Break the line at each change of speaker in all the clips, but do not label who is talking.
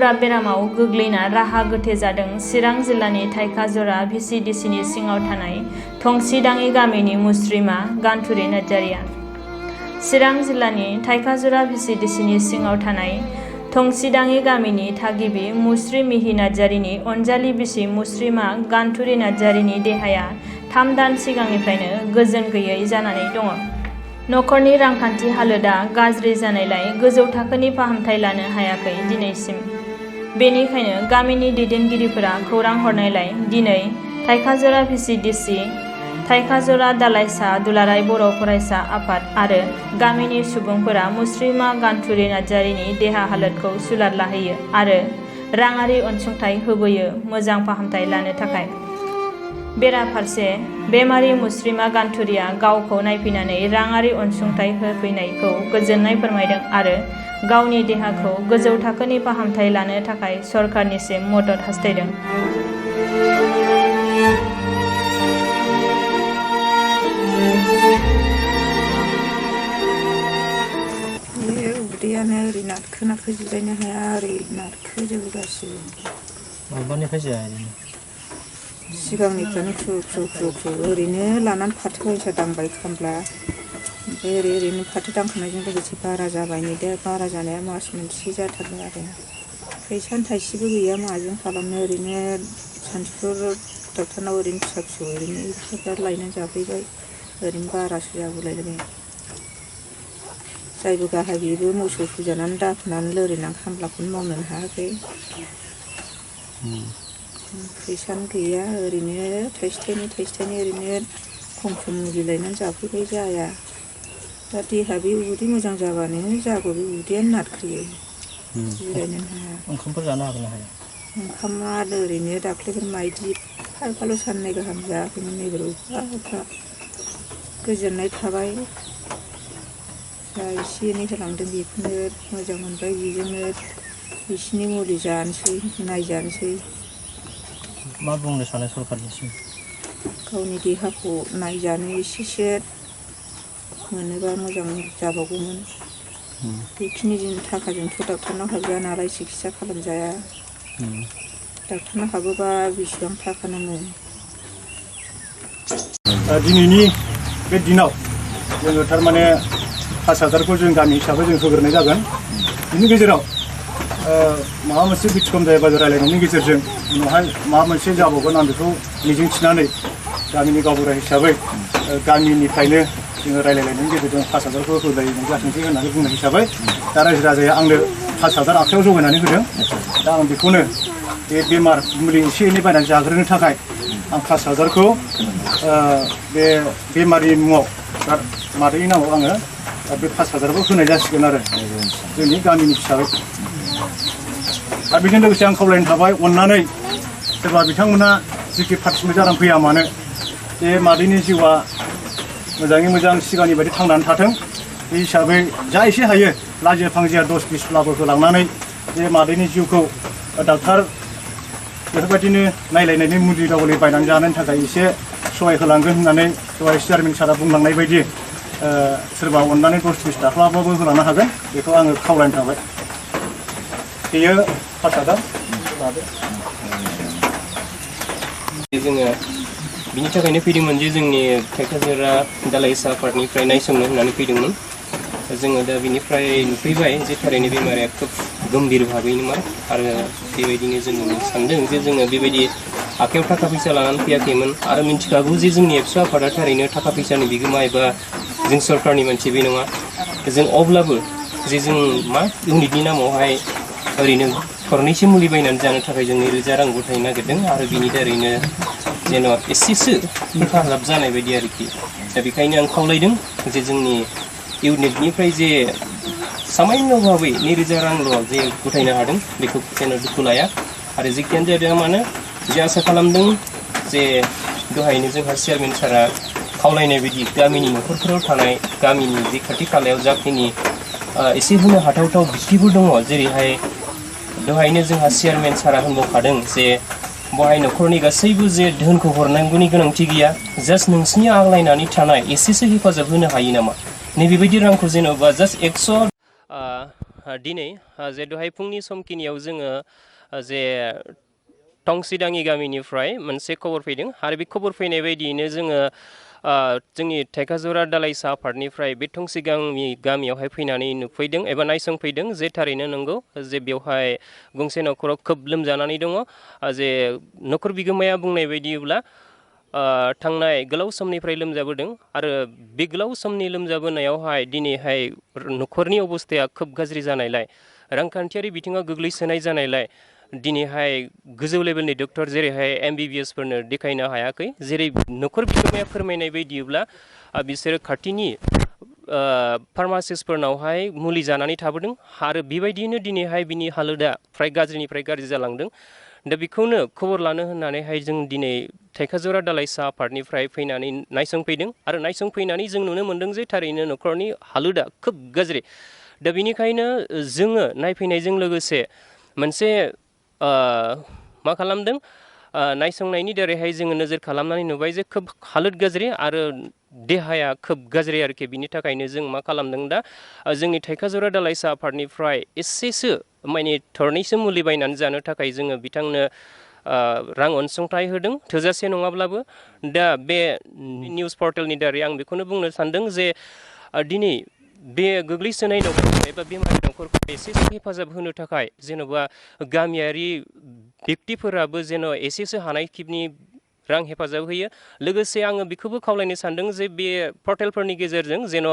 गोब्राब बेरामाव गोग्लैना राहा गोथे जादों चिरां जिल्लानि थाइखाजरा VCDCनि सिङाव थानाय थंसिदाङि गामिनि मुस्रिमा गान्थुरि नार्जारिया। चिरां जिल्लानि थाइखाजरा VCDCनि सिङाव थानाय थंसिदाङि गामिनि थागिबि मुस्रि मिहि नार्जारिनि अनजालि बिसि मुस्रिमा गान्थुरि नार्जारिनि देहाया 3 दान सिगांनिफ्रायनो गोजोन गैयै जानानै दङ। नखरनि रांखान्थि हालोदा गाज्रि जानायलाय गोजौ थाखोनि फाहामथाय लानो हायाखै दिनैसिम। बेनिखायनो गामिनि दैदेनगिरिफोरा खौरां हरनायलाय दिनै थाइखाजरा VCDC, थाइखाजरा दालाइसा दुलाराय बर' फरायसा आफाद आरो गामिनि सुबुंफोरा मुस्रिमा गान्थुरि नार्जारिनि देहा हालोदखौ सुलाद लाहैयो आरो राङारि अनसुंथाइ होबोयो मोजां फाहामथाय लानो थाखाय। बेराफारसे बेमारि मुस्रिमा गान्थुरिया गावखौ नायफैनानै राङारि अनसुंथाइ होफैनायखौ गोजोननाय फोरमायदों आरो गावनि देहाखौ गोजौ थाखोनि फाहामथाय लानो थाखाय सरकारनिसिम मदद हास्थायदों।
उदैयानो ओरै नारखो जिरायनो हाया, ओरै नारखोजोबो गासिबो।
माबानिफ्राय जाया
सिगांनिफ्रायनो ख्रु ओरैनो लानानै फाथो फैसा दांबाय खामब्ला, ओमफ्राय ओरैनो फाथो दांखांनायजों लोगोसे बारा जाबाय। नै दा बारा जानाया मास मोनसे जाथारबाय आरो फैसानो थाइसेबो गैया, माजों खालामनो। ओरैनो सानसुफोर डक्टरनाव ओरैनो फिसा फिसौ ओरैनो बिराद लायनानै जाफैबाय, ओरैनो बारासो जाबोलायबाय। जायबो गाहाय बेबो मोसौ जानानै दाफनानै लोरिनानै खामलाखौनो मावनोनो हायाखै। फैसानो गैया, ओरैनो थाइसे थाइनै ओरैनो खम सम मुलि लायनानै जाफैबाय, जाया। दा देहा बे उदै मोजां जाबानो जागौ, बे उदैयानो नारख्रियो, जिरायनोनो हाया।
ओंखामफोर जानो हागोन ना हाया?
ओंखामा ओरैनो दाख्लैफोर माइदि फाल साननै गाहाम जायाखैमोन, नैबेर अखा गोजोननाय थाबाय। जा एसे एनै होलांदों बेखौनो मोजां मोनबाय, बेजोंनो बिसिनि मुलि जानोसै, नायजानोसै।
मा बुंनो सानो सरकारनिसिम?
गावनि देहाखौ नायजानो एसेसो मोनोबा मोजां जाबावगौमोन। बेखिनि थाखाजोंथ' डक्टरनाव हाबजाया नालाय, सिकित्सा खालामजाया। डक्टरनाव हाबोबा बेसेबां थाखा नांगौ।
दिनैनि बे दिनाव जोङो थारमाने 5,000खौ जों गामि हिसाबै जों होग्रोनाय जागोन। बिनि गेजेराव माबा मोनसे बिथिखम जायोबा रायलायनायनि गेजेरजों उनावहाय माबा मोनसे जाबावगोन, आं बेखौ मिजिंथिनानै गामिनि गावबुरा हिसाबै गामिनिफ्रायनो जोङो रायलायनायनि गेजेरजों 5,000खौ होलायनाय जाथोंसै होननानै बुंनाय हिसाबै दा रायजो राजाया आंनो 5,000 आखायाव जगायनानै होदों। दा आं बेखौनो बे बेमार मुलि एसे एनै बायनानै जाग्रोनो थाखाय आं 5,000खौ बे बेमारिनि मुङाव मादैनि नामाव आङो बे 5,000खौ होनाय जासिगोन आरो जोंनि गामिनि हिसाबै। आरो बेजों लोगोसे आं खावलायनो थाबाय, अननानै सोरबा बिथांमोना जिखि पार्टिसिपेट जानानै फैया मानो, बे मादैनि जिउआ मोजाङै मोजां सिगांनि बायदि थांनानै थाथों। बे हिसाबै जा एसे हायो लाजिया फांजिया 10-20 होलांनानै बे मादैनि जिउखौ डाक्टार बेफोरबायदिनो नायलायनायनि मुलि दावलि बायनानै जानायनि थाखाय एसे सहाय होलांगोन होननानै दहाय चेयारमेन सारा बुंलांनाय बायदि सोरबा अननानै 10-20 थाखाबाबो होलांनो हागोन, बेखौ आङो खावलायनो थाबाय। बेयो 5,000 लादो।
जोङो बिनि थाखायनो फैदोंमोन जे जोंनि थाइखाजरा दालाइसा आफादनिफ्राय नायसंनो होननानै फैदोंमोन। जोङो दा बिनिफ्राय नुफैबाय जे थारैनो बेमारिया खोब गम्भीर भाबैनोमोन आरो बेबायदिनो जोङो सानदों जे जोङो बेबायदि आखायाव थाखा फैसा लानानै फैयाखैमोन आरो मिन्थिखागौ जे जोंनि एबसु आफादा थारैनो थाखा फैसानि बिगोमा एबा जों सरकारनि मानसि बे नङा। जों अब्लाबो जे जों मा इउनिटनि नामावहाय ओरैनो थरनैसो मुलि बायनानै जानो थाखाय जों 2,000 रां गथायनो नागिरदों आरो बिनि दारैनो जेन' एसेसो हेफाजाब जानाय बायदि आरोखि। दा बेखायनो आं खावलायदों जे जोंनि इउनिटनिफ्राय जे सामान्य भाबै 2,000 रांल' जे गथायनो हादों बेखौ जेन' दुखु लाया आरो जेखियानो जादों मानो जे आसा खालामदों जे दहायनो जोंहा चेयारमेन सारा खावलायनाय बायदि गामिनि न'खरफोराव थानाय गामिनि जे खाथि खालायाव जाखिनि एसे होनो हाथावथाव बिथिंफोर दङ, जेरैहाय दहायनो जोंहा चेयारमेन सारा होनबावखादों जे बहाय न'खरनि गासैबो जे धोनखौ हरनांगौनि गोनांथि गैया, जास्ट नोंसिनि आग्लायनानै थानाय एसेसो हेफाजाब होनो हायो नामा, नैबेबायदि रांखौ जेन'बा जास्ट 100 दिनै जे दहाय फुंनि समखिनियाव जोङो जे टंसिदाङि गामिनिफ्राय मोनसे खबर फैदों आरो बे खबर फैनाय बायदियैनो जोङो जोंनि थेकाजरा दालाइसा आफादनिफ्राय बे टंसिदाङि गामियावहाय फैनानै नुफैदों एबा नायसंफैदों जे थारैनो नंगौ जे बेवहाय गंसे न'खराव खोब लोमजानानै दङ जे न'खर बिगोमाया बुंनाय बायदिब्ला थांनाय गोलाव समनिफ्राय लोमजाबोदों आरो बे गोलाव समनि लोमजाबोनायावहाय दिनैहाय न'खरनि अबस्थाया खोब गाज्रि जानायलाय रांखान्थियारि बिथिङाव गोग्लैसोनाय जानायलाय दिनैहाय गोजौ लेभेलनि डक्टर जेरैहाय MBBS फोरनो देखायनो हायाखै जेरै न'खर बिगोमाया फोरमायनाय बायदिब्ला बिसोरो खाथिनि फार्मासिस्टफोरनावहाय मुलि जानानै थाबोदों आरो बेबायदियैनो दिनैहाय बिनि हालोदा फ्राय गाज्रिनिफ्राय गाज्रि जालांदों दा बेखौनो खबर लानो होननानैहाय जों दिनै थेकाजरा दालाइसा आफादनिफ्राय फैनानै नायसंफैदों आरो नायसंफैनानै जों नुनो मोनदों जे थारैनो न'खरनि हालोदा खोब गाज्रि दा बेनिखायनो जोङो नायफैनायजों लोगोसे मोनसे मा खालामदों नायसंनायनि दारैहाय जोङो नोजोर खालामनानै नुबाय जे खोब हालोद गाज्रि आरो देहाया खोब गाज्रि आरोखि बिनि थाखायनो जों मा खालामदों दा जोंनि थेकाजरा दालाइसा आफादनिफ्राय एसेसो माने थरनैसो मुलि बायनानै जानो थाखाय जोङो बिथांनो रां अनसुंथाइ होदों थोजासे नङाब्लाबो दा बे निउस पर्टेलनि दारै आं बेखौनो बुंनो सानदों जे दिनै बे गोग्लैसोनाय न'खर एबा बेमारि न'खरखौ एसेसो हेफाजाब होनो थाखाय जेन'बा गामियारि व्यक्तिफोराबो जेन' एसेसो हानायखिनि रां हेफाजाब होयो लोगोसे आङो बेखौबो खावलायनो सानदों जे बे पर्टेलफोरनि गेजेरजों जेन'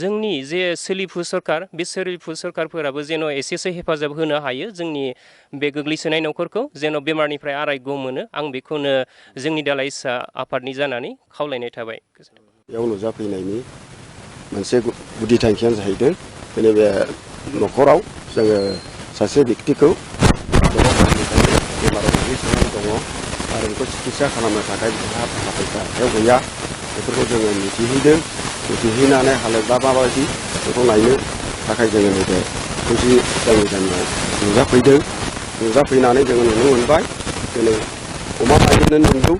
जोंनि जे सोलिफु सरकार बे सोलिफु सरकारफोराबो जेन' एसेसो हेफाजाब होनो हायो जोंनि बे गोग्लैसोनाय न'खरखौ जेन' बेमारनिफ्राय आरायग' मोनो आं बेखौनो जोंनि दालाइसा आफादनि जानानै खावलायनाय थाबाय
बेयाव नुजाफैनायनि मोनसे गुदि थांखियानो जाहैदों दिनै बे न'खराव जोङो सासे व्यक्तिखौ बेमाराव गोग्लैसोनानै दङ आरो बेखौ सिकित्सा खालामनो थाखाय बिहा थाखा फैसा आखायाव गैया बेफोरखौ जोङो मिथिहैदों मिथिहैनानै हालोदा माबायदि बेखौ नायनो थाखाय जोङो नैबे टंसिदाङि गामियाव नुजाफैनानै जोङो नुनो मोनबाय दिनै अमा बायनो नंगौ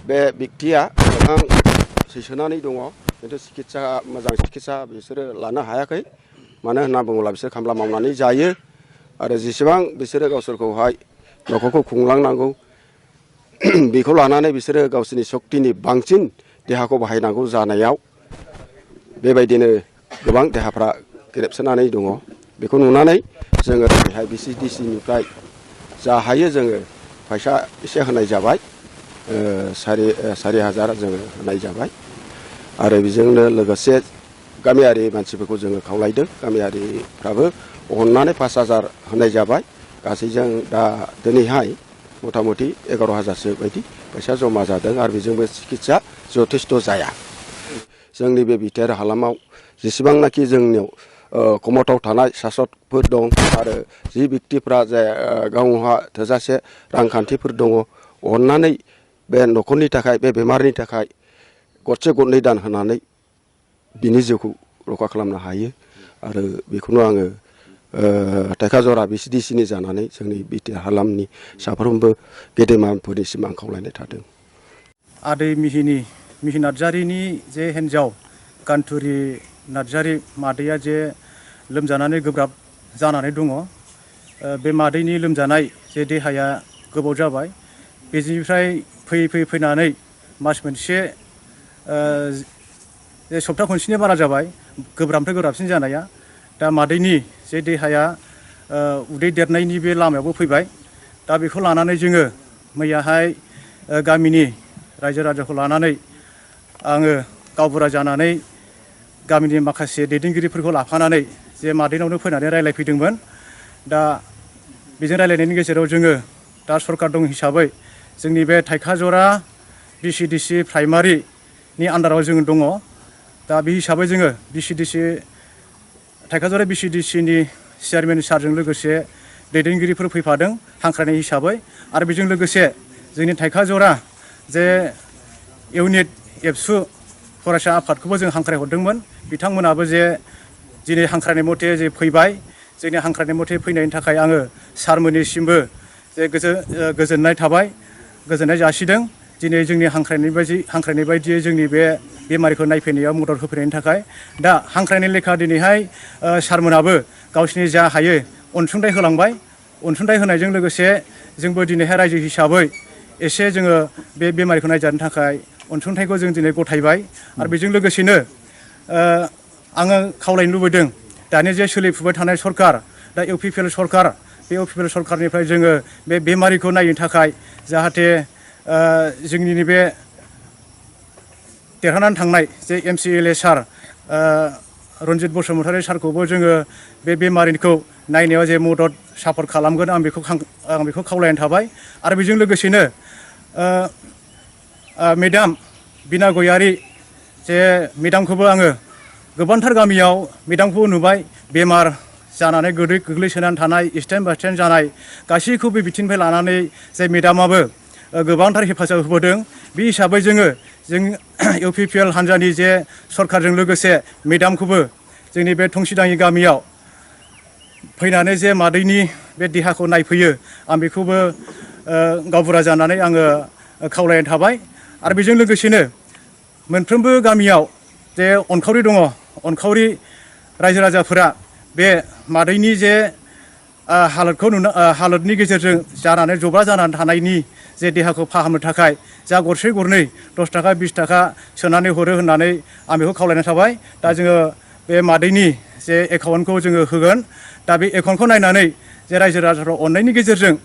बे व्यक्तिया गोबां सैसोनानै दङ खिन्थु मोजां सिकित्सा बिसोरो लानो हायाखै मानो होनना बुङोब्ला बिसोर खामला मावनानै जायो आरो जेसेबां बिसोरो गावसोरखौहाय न'खरखौ खुंलांनांगौ बेखौ लानानै बिसोरो गावसोरनि सक्तिनि बांसिन देहाखौ बाहायनांगौ जानायाव बेबायदिनो गोबां देहाफ्रा गेरेबसानानै दङ बेखौ नुनानै जोङो बेहाय VCDCनिफ्राय जा हायो जोङो फैसा एसे होनाय जाबाय 4,000 जोङो होनाय जाबाय आरो बेजोंनो लोगोसे गामियारि मानसिफोरखौ जोङो खावलायदों गामियारिफ्राबो अननानै 5,000 होनाय जाबाय गासैजों दा दिनैहाय मथा मथि 11,000सो बायदि फैसा जमा जादों आरो बेजोंबो सिकित्सा जथेस्थ' जाया जोंनि बे बिटिआर हालामाव जेसेबांनाखि जोंनियाव खमथाव थानाय सासकफोर दं आरो जि व्यक्तिफ्रा जे गावहा थोजासे रांखान्थिफोर दङ अननानै बे न'खरनि थाखाय बे बेमारनि थाखाय गरसे गरनै दान होनानै बिनि जिउखौ रैखा खालामनो हायो आरो बेखौनो आङो थेकाजरा VCDCनि जानानै जोंनि बिटिआर हालामनि साफ्रोमबो गेदेमाफोरनिसिम आं खावलायनाय थादों
आदै मिहि नार्जारिनि जे हिन्जाव गान्थुरि नार्जारि मादैया जे लोमजानानै गोब्राब जानानै दङ बे मादैनि लोमजानाय जे देहाया गोबाव जाबाय बेनिफ्राय फैनानै मास मोनसे जे सप्ता खनसेनि बारा जाबाय गोब्राबनिफ्राय गोब्राबसिन जानाया दा मादैनि जे देहाया उदै देरनायनि बे लामायावबो फैबाय दा बेखौ लानानै जोङो मैयाहाय गामिनि रायजो राजाखौ लानानै आङो गावबुरा जानानै गामिनि माखासे दैदेनगिरिफोरखौ लाफानानै जे मादैनावनो फैनानै रायज्लायफैदोंमोन दा बेजों रायज्लायनायनि गेजेराव जोङो दा सरकार दं हिसाबै जोंनि बे थेकाजरा VCDC प्राइमारिनि आन्दाराव जोङो दङ दा बे हिसाबै जोङो थेकाजरा VCDCनि चेयारमेन सारजों लोगोसे दैदेनगिरिफोर फैफादों हांख्रायनाय हिसाबै आरो बेजों लोगोसे जोंनि थेकाजरा जे इउनिट एबसु फरायसा आफादखौबो जों हांख्रायहरदोंमोन बिथांमोनाबो जे दिनै हांख्रायनाय मथे जे फैबाय जोंनि हांख्रायनाय मथे फैनायनि थाखाय आङो सारमोननिसिमबो जे गोजोननाय थाबाय गोजोननाय जासिदों दिनै जोंनि हांख्रायनाय बायदियै जोंनि बे बेमारिखौ नायफैनायाव मदद होफैनायनि थाखाय दा हांख्रायनाय लेखा दिनैहाय सारमोनाबो गावसिनि जा हायो अनसुंथाइ होलांबाय अनसुंथाइ होनायजों लोगोसे जोंबो दिनैहाय रायजो हिसाबै एसे जोङो बे बेमारिखौ नायजानो थाखाय अनसुंथाइखौ जों दिनै गथायबाय आरो बेजों लोगोसेनो आङो खावलायनो लुबैदों दानि जे सोलिफुबाय थानाय सरकार दा इउपिपिएल सरकार बे इउपिपिएल सरकारनिफ्राय जोङो बे बेमारिखौ नायनो थाखाय जाहाथे जोंनि नैबे देरहानानै थांनाय जे MCLA सार रन्जित बसुमतारी सारखौबो जोङो बे बेमारिखौ नायनायाव जे मदद सापर्ट खालामगोन आं बेखौ खावलायनाय थाबाय आरो बेजों लोगोसेनो मेडाम बिना गयारि जे मेडामखौबो आङो गोबांथार गामियाव मेडामखौबो नुबाय बेमार जानानै गोग्लैसोनानै थानाय स्टेन्ड बाय स्टेन्ड जानाय गासैखौबो बिथिंनिफ्राय लानानै जे मेडामाबो गोबांथार हेफाजाब होबोदों बे हिसाबै जों इउपिपिएल हान्जानि जे सरकारजों लोगोसे मेडामखौबो जोंनि बे थंसिदाङि गामियाव फैनानै जे मादैनि बे देहाखौ नायफैयो आं बेखौबो गावबुरा जानानै आङो खावलायनाय थाबाय आरो बेजों लोगोसेनो मोनफ्रोमबो गामियाव जे अनखावरि दङ अनखावरि रायजो राजाफोरा बे मादैनि जे हालोदनि गेजेरजों जानानै जब्रा जानानै थानायनि जे देहाखौ फाहामनो थाखाय जा गरसे गरनै 10 थाखा 20 थाखा सोनानै हरो होननानै आं बेखौ खावलायनाय थाबाय दा जोङो बे मादैनि जे एकाउन्टखौ जोङो होगोन दा बे एकाउन्टखौ नायनानै जे रायजो राजाफ्रा अननायनि गेजेरजों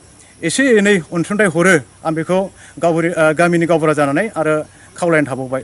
एसे एनै अनसुंथाइ हरो आं बेखौ गामिनि गावबुरा जानानै आरो खावलायनाय थाबावबाय।